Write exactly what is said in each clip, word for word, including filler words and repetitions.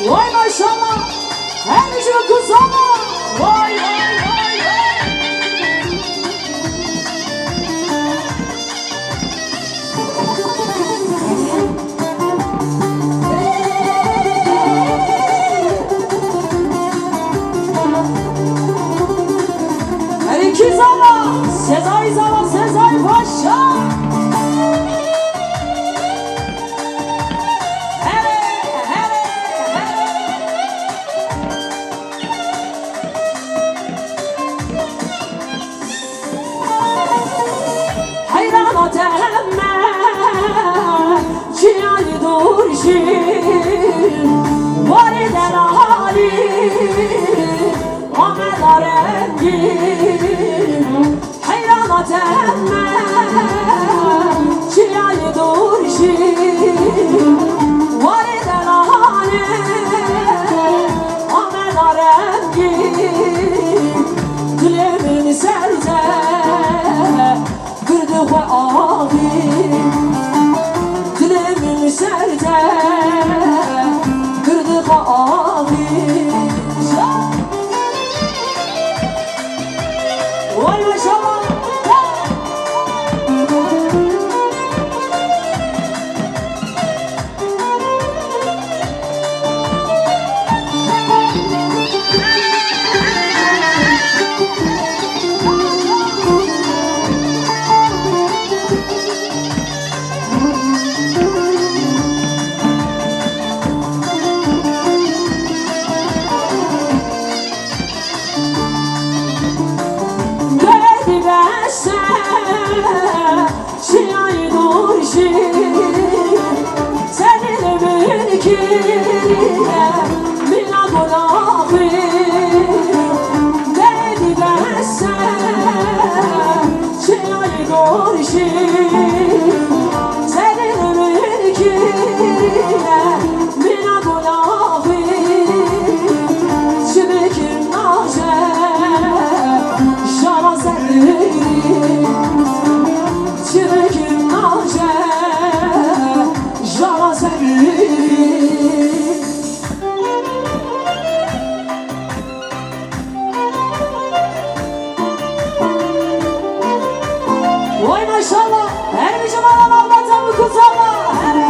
Vay maşallah. Her bir şey kuzama. Vay, vay, vay, vay. Her iki zama. Sezai zama, Sezai Paşa. Here, here, here. Heyrana te hemme çiyayî dûr jî warê delalî Ameda rengî. Heyrana te hemme çiyayî dûr jî warê delalî Ameda rengî. Dilê min ser te girdi xwe axî. Dilê min ser te girdi xwe axî. Vay maşallah. Derdî bes e, çiyayî dûr jî, tenê min kiriye mîna gula xwe. Derdî bes e, çiyayî dûr jî, tenê min kiriye mîna gula xwe. Çi bikim naje jara zerrî. Çi bikim naje jara zerrî. Vay maşallah. Her bir cemaat Allah'tan bu kutsama. Her bir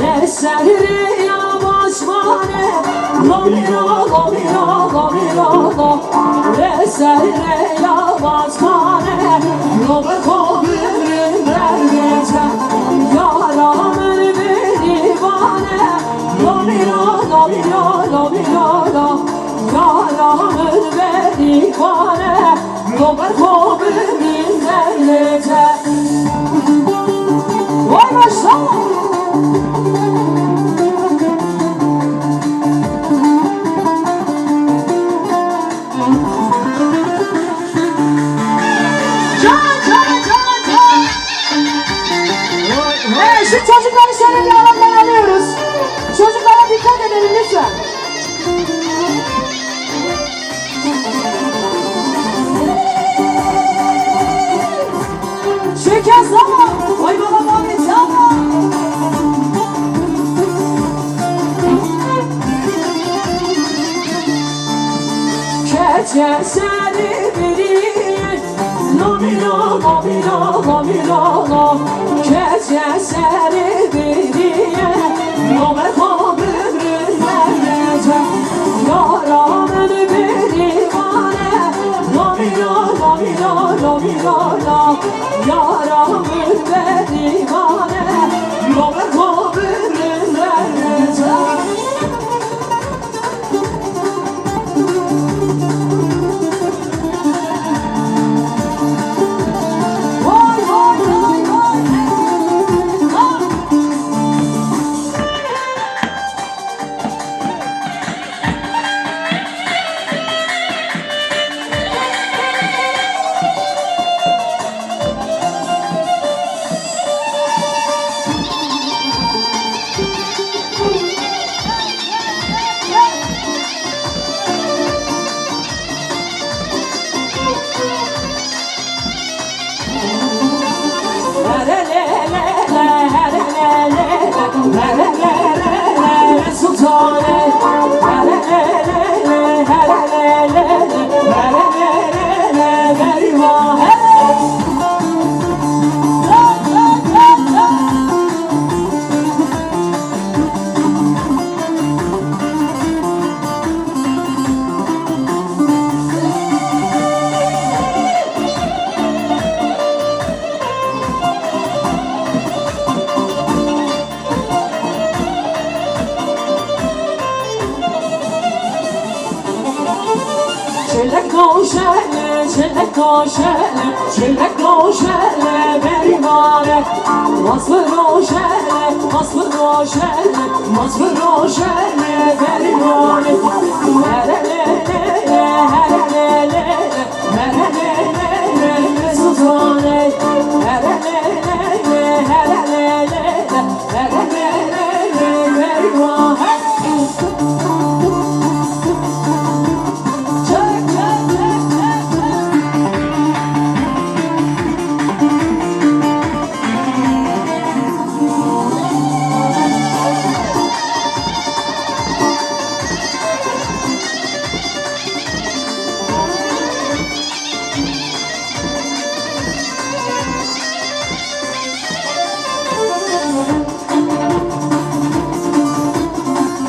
Li ser rêya basmane, lomîro, lomîro, lomîro, lo. Li ser rêya basmane, lo bi xwe birin derdê te. Yara min berî vane, lomîro, lomîro, lomîro, lo. Yara min berî vane, lo ber xwe bimîn derdê te. Vay maşallah. Can, can, can, can. Evet, şu çocukları şöyle bir alandan alıyoruz. Çocuklara dikkat edelim lütfen. Çeke zaman, oy baba baba zaman. Keçe seni birin. Lomîro, lomîro, lomîro, lo. Keçe serê bêrî ye, lo ber xwe bimrin derdê te. Yara min berî vane, lomîro, lomîro, lomîro, lo. Yara min berî vane, lo ber xwe bimrin derdê te. Çilek doşe, çilek doşe, çilek doşe, berî mare. Mas bi roşe, mas bi roşe, mas bi roşe, berî mare. Here lê lê, here lê lê, here lê lê, lê lê suzane. Here lê lê, here lê lê, here lê lê, berî mare.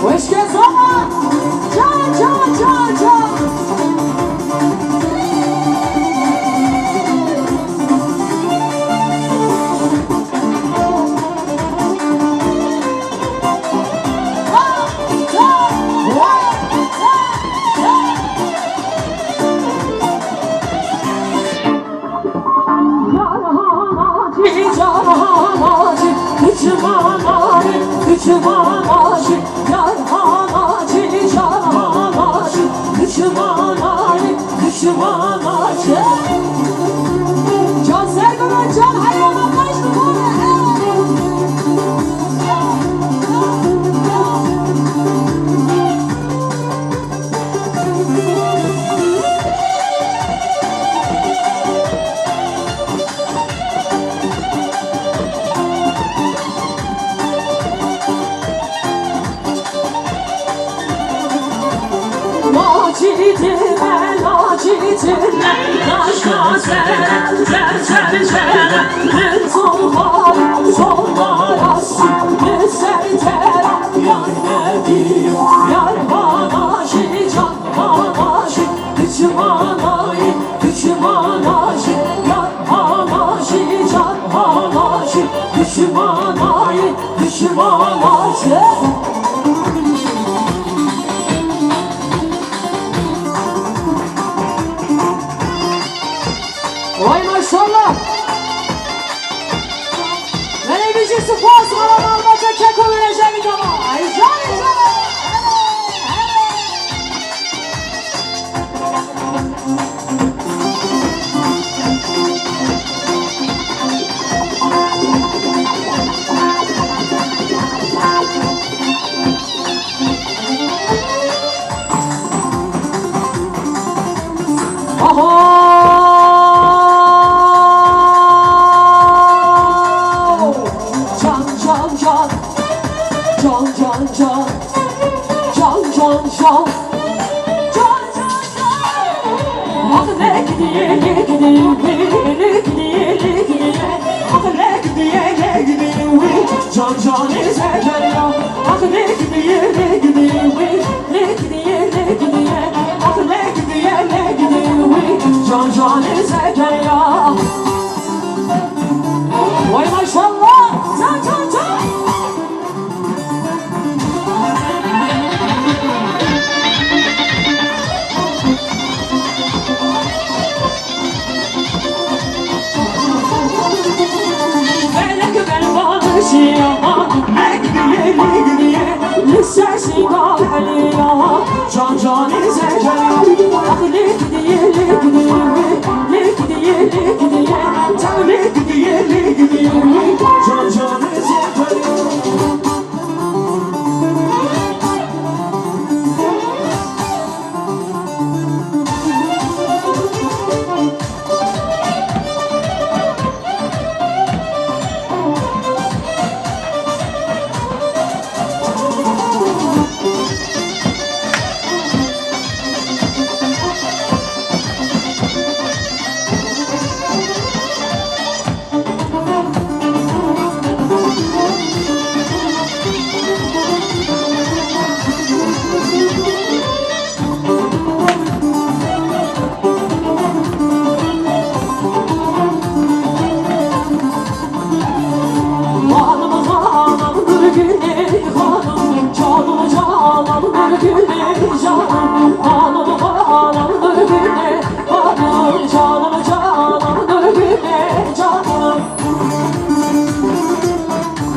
Weşke zaman. Can, can, can, can. Can Serkan, can hayvana kaçtı. Vay maşallah. Belê bijî spas, mala malbata keko vereceğim ama. Ay canım canım. Aho! Can, can, can. Can, can, can. Can, can, can. Can, can, can. Ah, lekdiye, lekdiye, lekdiye, lekdiye. Ah, lekdiye, lekdiye. Can, can, Zekeriya. Ah, lekdiye, lekdiye, lekdiye. Diye, diye, diye, ah, ne diye, ne diye, uy, can, can, Zekeriya. Vay maşallah, can, can, can. Felek berbaşiya, ek diye, diye, li ser şîngal Eliya. Dine,